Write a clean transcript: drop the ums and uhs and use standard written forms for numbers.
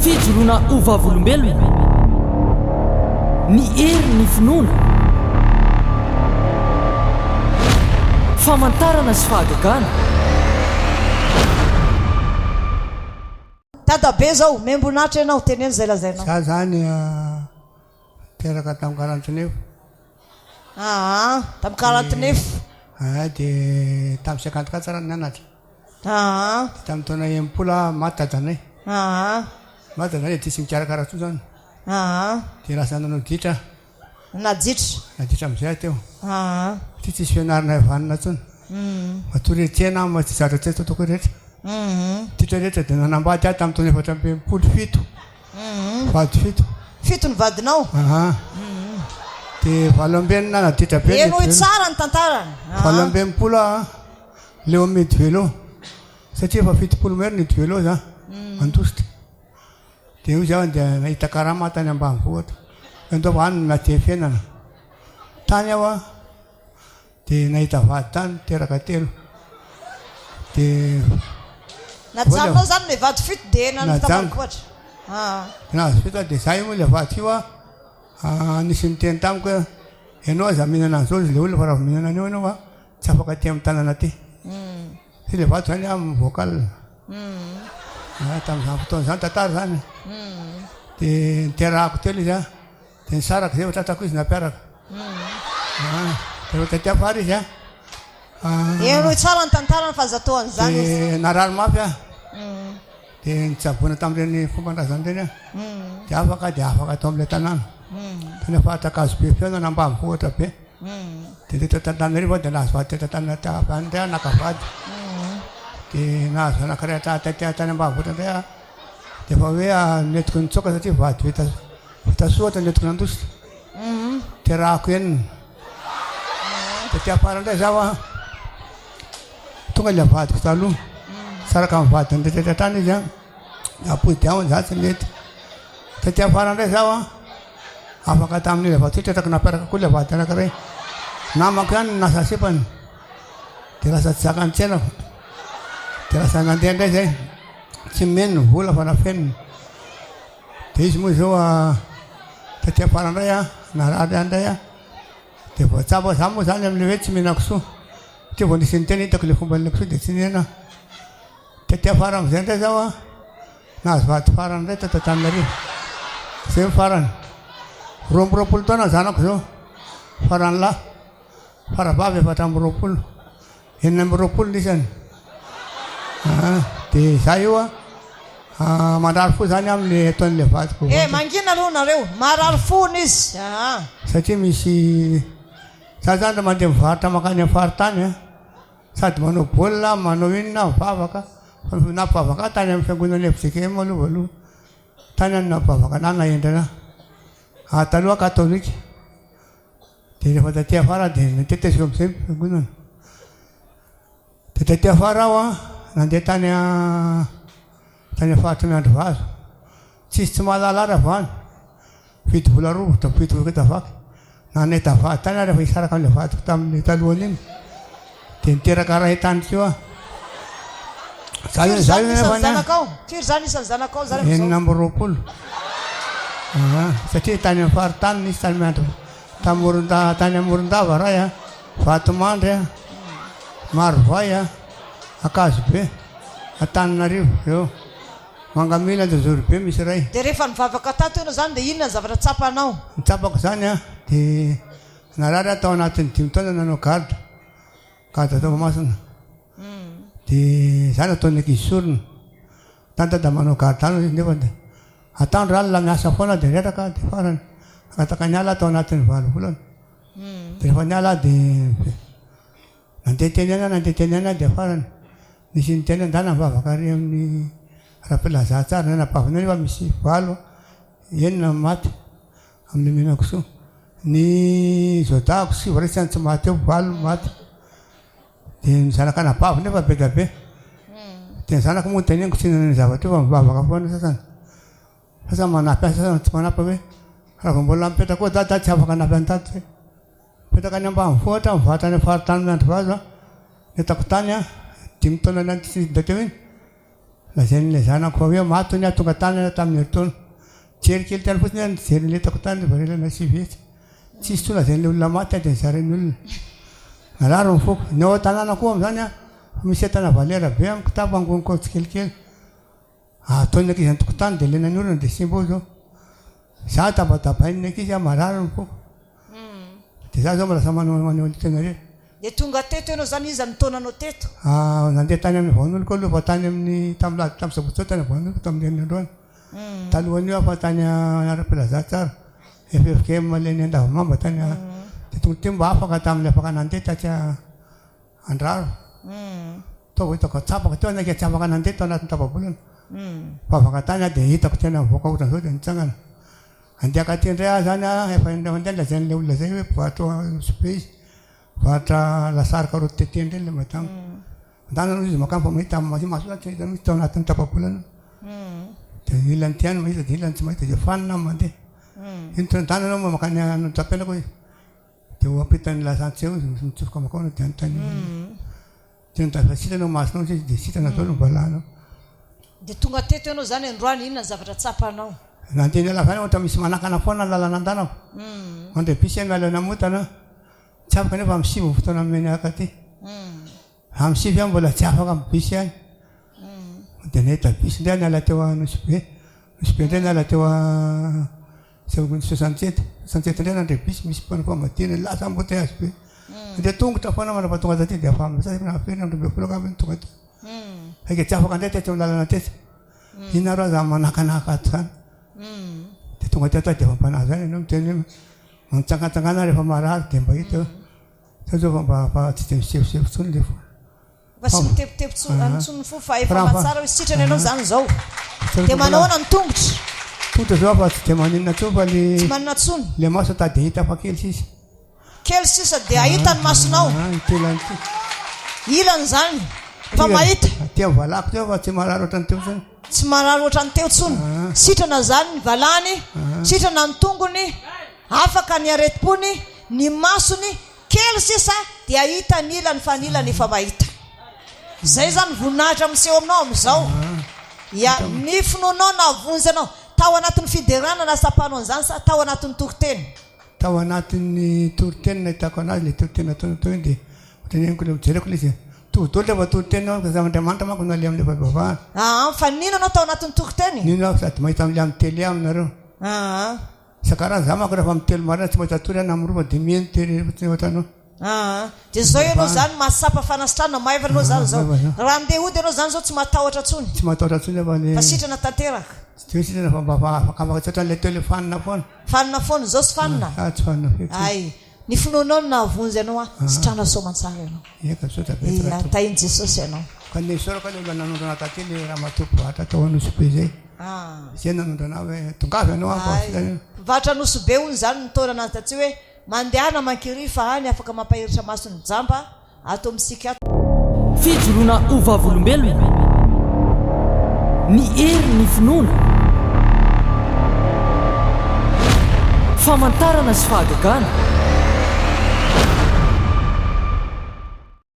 Fijoroana ho vavolombelona, ny herin'ny finoana, famantarana sy fahagagana. Dadabe zao, membon'Atra ianao, teneno izay lazainao. Za zany teraka tamin'ny 49. Aa, tamin'ny 49. Aa, dia tamin'ny 54 aho nianatra. Aa. Dia tamin'ny taona 60 aho maty dadanay. Aa. Maty dadanay dia tsisy nikarakara intsony zany. Aa. Dia lasa nanao ditra aho. Naditra. Naditra amin'izay aho teo. Aa. Satria tsisy fianarana vanona intsony. Matory etsy tsena aho, tsy zatra tsy ataoko rehetra. Ditra rehetra dia nanambady aho tamin'ny taona 67. Vady fito. Fito ny vadinao? Aha. Dia 68 naditra be. Henoy tsara ny tantarany. 68 aho leo amidy vélo. Satria efa 70 mahery nidy vélo za. Mandositra. Dia hoy zaho dia nahita karama aho tany ambanivohitra. Ndao fa any no nahatehy fiainana. Tany aho an. Dia nahita vady tany, teraka telo. Dia Najanonao zany le vady fito dia nanota Najanoko. vohatra. Ah. Nahazo fito aho dia za io moa le vady io ah, ah, nisy niteny tamiko hoe ianao aza mihinana an'izao izy le olona fa raha vao mihinana an'io ianao ah, tsy afaka aty amin'ny tanana aty. Satria le vady zany ah vocal. Ah, tamin'izany fotoana izany tantara zany. Dia niterahako telo izy ah. Dia nisaraka izay fa tratrako izy nampiaraka. Ah, dia rehefa taty afara izy ah. Ah, Henoy tsara ny tantarany fa aza atao an'izany izy. Dia narary mafy aho. Dia nitsaboina tamin'ireny fomban-drazana ireny aho. Dia afaka dia afaka tao amin'ilay tanàna. Tany faritra Ankazobe fihaonana ambanivohitra be. Dia teto Antananarivo aho dia nahazo vady teto Antananarivo any indray aho naka vady. Dia nahazo anankiray taty tany ambanivohitra indray aho. Dia efa hoe nentiko nitsoaka satria vady vita Vita soa ohatra ny entiko nandositra. Terahako enina. Taty afara indray zaho an, tonga ilay vadiko taloha. Saraka amin'ny vadiny rehetra tany izy an, nampody aho za tsy nety. Taty afara indray zaho an, afaka tamin'ilay vady tratrako nampiaraka koa ilay vady anankiray. Namako ihany no lasa sipany. Dia lasa tsy zakan'ny tsenako. Dia lasa nandeha indray zay. Tsy nomeny ny vola fa nafeniny. Dia izy moa izao taty afara indray a, narary ahy indray a, dia voatsabo aho, za moa zany amin'ilay hoe tsy mihinan-kisoa, teo vao nisy niteny hitako ilay fomban'ilay kisoa dia tsy nihinana aho. Taty afara amin'izay indray zaho a, nahazo vady farany indray teto Antananarivo, izay ny farany. 22 taona ny zanako izao, farany lahy, faravavy 24. 26 ny isany. Ah, dia za io a, ah, mandrary fo zany amin'ny ataon'ilay vadiko. Eh, mangina aloha nareo. Marary fo hono izy. Aa. Satria misy, za zany raha mandeha mivarotra mankany amin'ny faritany a, sady manao baolina, manao inona, mivavaka, fa nampivavaka ahy tany amin'ny fiangonana FJKM aloha voalohany. Tany aho no nampivavaka anahy nahendry anahy. Ah, taloha aho katolika. Dia rehefa taty afara dia noteteziko amin'izay ny fiangonana. Dia taty afara aho an, nandeha tany tany amin'ny faritry Miandrivazo. Tsisy tsy mahalala ahy raha vao any. Mividy vola rovitra, mividy vola vaky. Naneta vady tany aho rehefa hisaraka amin'ilay vadiko tamin'ny talohan'iny. Dia niteraka ray tany koa aho. Za Firy io za zany io ny isan'ny nefa ny ahy. zanakao? Firy zany isan'ny zanakao zany amin'izao? 26. Aha, satria tany amin'ny faritany nisy tany Miandry, tany Moronda, tany Morondava ray a, Vatomandry a, Marovoay a, Ankazobe, Antananarivo, eo. Mangamila Anjozorobe misy ray. Dia rehefa nivavaka tato ianao zany dia inona ny zavatra tsapanao? Ny tsapako zany a, dia narary aho tao anatin'ny dimy taona nanao garde. Garde tao Toamasina. Dia za nataon'ny ankizy sorona. Tany dada manao garde any izy nefa dia atandro alina miasa foana dia reraka dia farany nangataka niala aho tao anatin'ny valo volana. Dia rehefa niala aho dia nandeha teny ihany aho nandeha teny ihany aho dia farany nisy niteny hoe ndana mivavaka ary amin'ny Rapilazatsara ny anabaviny nefa misy valo enina maty amin'ny mihinan-kisoa. Ny zaodahiko sivy ray tsy maty eo, valo no maty. Dia ny zanaka anabavy nefa be dia be. Dia ny zanako moa teneniko tsy hinana ny zavatra io fa mivavaka foana ny sasany. Sasany manampy ahy, sasany tsy manampy hoe raha vao mbola mipetraka eo dada tsy afaka hanampy an'i dada zay. Mipetraka any ambanivohitra, mivarotra any amin'ny faritany Miandrivazo aho. Ny entako tany an, dimy taona nandritry ny teo iny. Lazain'ilay zanako fa hoe maty hono aho tonga tany aho tamin'ny herintaona. Jery kely tany fotsiny aho nijery ny letako tany rehefa relana 900. Tsisy intsony lazain'ilay olona maty aho dia nizarain'ny olona. Narary ny foko. Ny ao an-tanàna koa amin'izany an, misy entana valera be amin'ny kitapo angoniko ao tsikelikely. Ataon'ny ankizy an-tokotany dia lenan'ny orana dia simba ao izao. Za tabatabain'ny ankizy aho marary ny foko. Dia za zao lasa manao manao tena irery. Dia tonga teto ianao zany iza no nitaona anao teto? Ah, nandeha tany amin'ny Vaonoloko aloha fa tany amin'ny tamin'ny lahady tamin'ny sabotsy teo tany Vaonoloko tamin'ny herin'ny androany. Talohan'io aho fa tany Anarapilazantsara, FFKM ilay ny Andavamamba tany dia tonga teo mba afaka tamin'ny afaka nandeha tatsy Andraro. Tao vao hitako tsapako teo anaky tsy afaka nandeha tao anatin'ny tapa-bolana. Fa afaka tany aho dia hitako tena mivoaka ohatran'izao dia nitsangana. Andeha hakaty indray aho zany aho, efa indray mandeha lazain'ilay olona zay hoe mpivarotra nosy be izy. Mpivarotra lasary karaoty tetehina ireny ilay madama. Andana aloha izy makany fa mahita amin'ny maso zany tsy mahita mihitsy tao anatin'ny tapa-bolana. Dia ny ilany ity ihany mahita dia ilany tsy mahita dia fanina aho mandeha. Iny tonga andana aloha makany Andrapenako izy. Dia ho ampitan'ny lasantsy eo izy mitsofoka makao dia anontaniana. Dia nitady fa sitrana ny masonao izy dia sitrana daholo ny valahanao. Dia tonga teto ianao izany androany, inona ny zavatra tsapanao? Nandeha niala avy any ohatra misy manakana foana ny lalana andanako. Mandray bus aho miala eny Amotana, tsy afaka nefa amin'ny sivy ny fotoana nomeny ahy aty. Amin'ny sivy aho mbola tsy afaka amin'ny bus ihany. Dia nahita bus indray aho niala teo Anosibe. Anosibe indray niala teo Soixante-sept, soixante-sept indray nandray bus misy mpanao famadihana lasa embouteillage be. Nandeha tongotra foana mandrapa tonga taty dia efa amin'ny nahafiry andro 12 angamba no tonga aty. Saika tsy afaka indray teto amin'ny lalana teto. Inona ary aza manakanaka ato izany. Dia tonga teto aho dia efa mpanahy izany ianao miteny hoe mitsangantsangana rehefa marary dia mba hita eo. Zao zao fa mba fa tsy dia misefosefo intsony ilay fo. Efa tsy mitebiteby intsony ny fo fa efa mahatsara hoe sitrana ianao izany izao. Dia manao ahoana ny tongotra? Tongotra izao fa tsy dia maninona intsony fa le Tsy maninona intsony. Le maso tady hahita fa kely sisa. Kely sisa dia hahita ny masonao. Ity ilany ity. Ilany izany efa mahita. Aty amin'ny valahako teo fa tsy marary ohatran'ny teo intsony. Tsy marary ohatran'ny teo intsony. Sitrana izany ny valahany, sitrana ny tongony, afaka ny aretim-pony, ny masony. Kely sisa dia hahita ny ilany fa ny ilany efa mahita. Izay izany voninahitra miseho aminao amin'izao. Ya, ny finoanao nahavonjy anao. Tao anatin'ny fiderana nahasapanao an'izany sa tao anatin'ny toriteny? Tao anatin'ny toriteny nahitako anazy, ilay toriteny nataony teo iny dia ohatran'ny henoko ilay jereko ilay izy. Mitovy daholo rehefa toriteny ao, fa Andriamanitra manko no aleha amin'ilay fivavahana. Aa, fa nino anao tao anatin'ny toriteny? Nino aho sady mahita amin'ilay amin'ny télé aminareo. Aa. Isan-karazany za manko rehefa amin'ny telo maraina tsy maintsy hatory aho na amin'ny roa fa dia mihaino télé fotsiny ohatran'ny hoe. Aa. Dia zao ianao zany mahatsapa fanasitranana maivana ianao zany zao. Raha andeha hody ianao zany zao tsy matahotra intsony. Tsy matahotra intsony aho fa le. Fa sitrana tanteraka. Tsy dia hoe sitrana fa mba afakafaka tsy ohatran'ilay teo le fanina foana. Fanina foana, zao tsy fanina? Ah tsy fanina firy intsony. Hay. Ny finoanao no nahavonjy anao an, sitrana soamantsara ianao. Eka, misaotra betsaka Ia, tompoko. tahin'i Jesosy ianao. Ka nesorako ilay olona nanondrana taty le ramatoa mpivarotra tao Anosibe zay. Zay nanondrana ahy hoe tongava ianao any fa Hay. sitrana ianao. Mpivarotra Anosibe hono izany nitaona anazy taty hoe mandehana mankiry fa any afaka mampahiritra mason'ny jamba Ato amintsika ato. Fijoroana ho vavolombelona. Ny herin'ny finoana. Famantarana sy fahagagana.